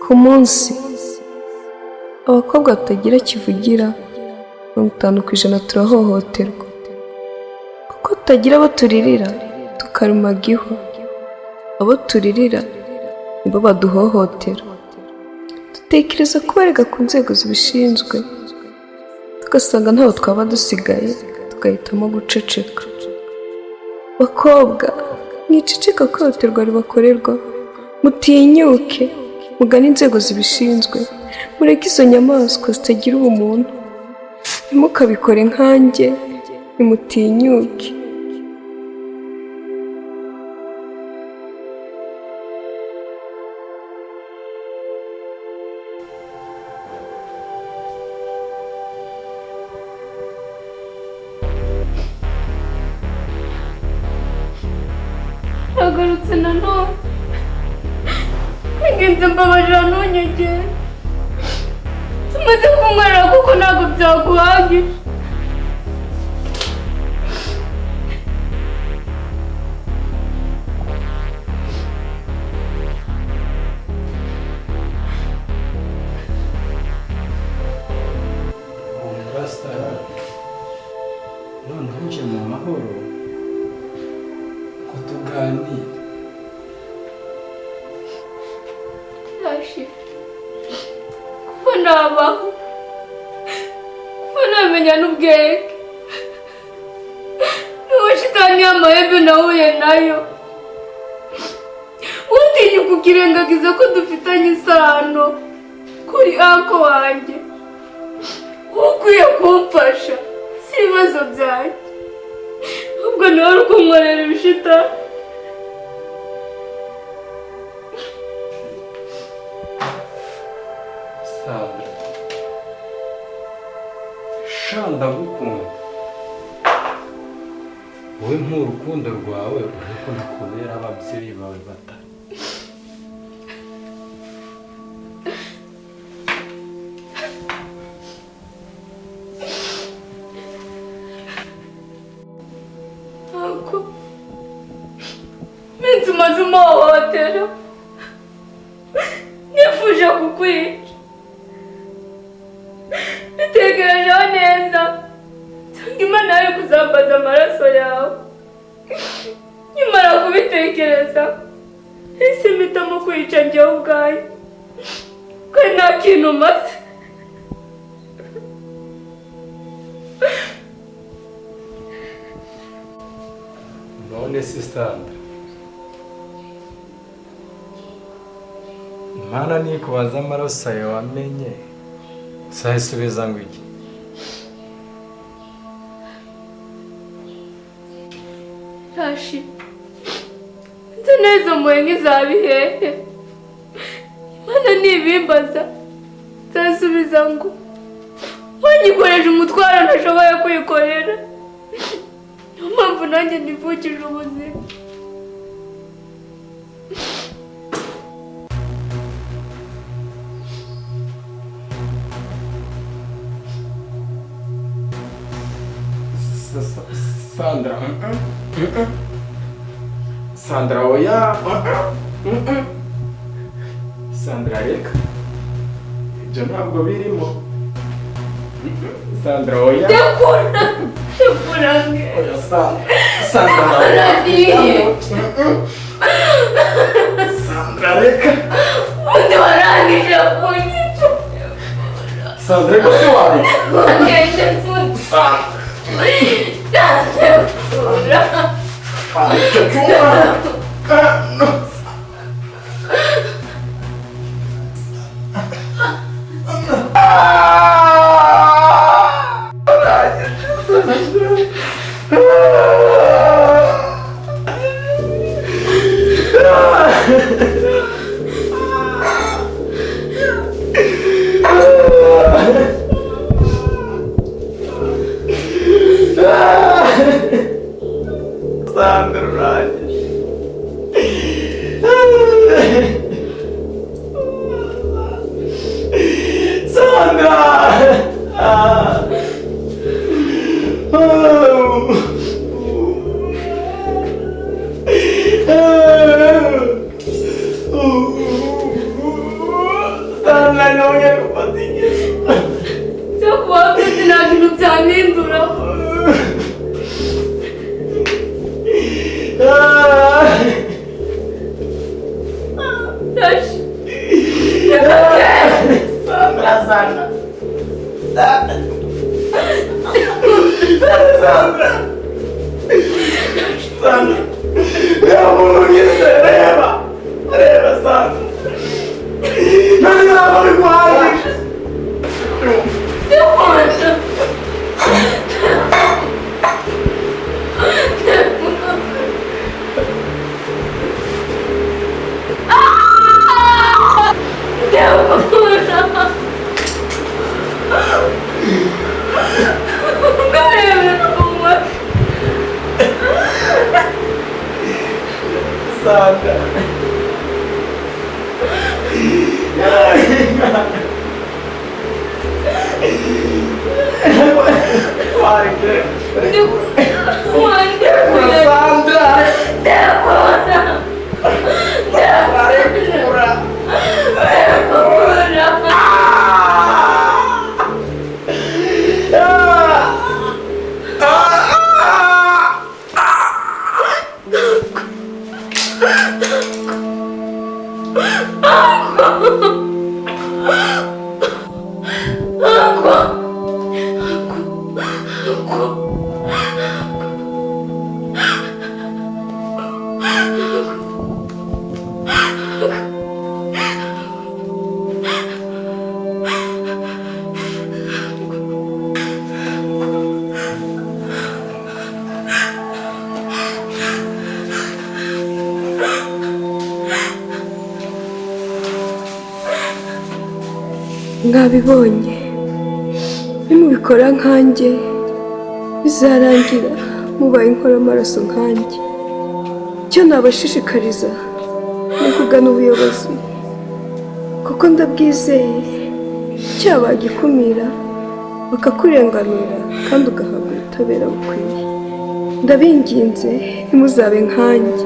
Ku munsi abakobwa tutagira kivugira, 50% turahohoterwa kuko tutagira abo turirira, tukarumaga ihwa. Abo turirira nibo baduhohotera. Dutekereza kubarega ku nzego zibishinzwe, tugasanga ntaho twaba dusigaye, tugahitamo guceceka. Bakobwa, mwiceceka ko ihohoterwa ribakorerwa, mutinyuke mugane inzego zibishinzwe, mureke izo nyamaswa zitagira ubumuntu. Ntimukabikore nkanjye, nimutinyuke. Yagarutse nanone. Ngenzi, mbabarira, ntunyegere. Tumaze kunywera kuko ntabwo byaguhagije. Humura, noneho nje mu mahoro ko tuganire. Rashi, kuva nabaho, kuva namenya n'ubwenge, n'ubu shitani y'amahembe nahuye nayo. Utinyuka ukirengagiza ko dufitanye isano kuri uncle wanjye, ukwiye kumfasha, si ibibazo byanjye, ahubwo nawe uri kunkorera ibishitani. Sandra sha, ndagukunda wowe, nk'urukundo rwawe urebe ko ntakubera ababyeyi bawe batari. Ntabwo iminsi umaze umuhohotera, nifuje kukwica. Bitekerejeho neza nsanga Imana yari kuzambaza amaraso yawe. Nkimara kubitekereza, ese mpitamo kwica njyewe ubwanjye, ko nta kintu umaze. None se Sandra, Imana nikubaza amaraso yawe wamenye, uzayisubiza ngo iki? Rashi, nzi neza mpuye nk'izaba ihehe. Imana nibimbaza, nzasubiza ngo wanyikoreje umutwaro ntashoboye kwikorera, niyo mpamvu nanjye nivukije ubuzima. Sandra, Sandra, oya. Sandra, reka, ibyo ntabwo birimo. Sandra, oya. Ndekura, ndekura. Oya, Sandra, Sandra. Naragiye. Sandra, reka. Undi warangije kunyica. Sandra, reka, se wareka. Ngende mfunze. Sandra. Ndekura. Icyo cyuma. Ah, no. Ah! Urangije, Sandra. Sandra, urangije. Sandra! Ah. Oh. Ah. Sandra. Sandra. Sandra. Sandra. Reba umuntu unyise, reba. Reba Sandra. None ntabwo biguhagije. Sandra. Sandra. Mwabibonye, nimubikora nkanjye bizarangira mubaye inkoramaraso nkanjye. Icyo nabashishikariza ni ukugana ubuyobozi, kuko ndabwizeye cyabagikumira bakakurenganura kandi ugahabwa ubutabera bukwiye. Ndabinginze ntimuzabe nkanjye.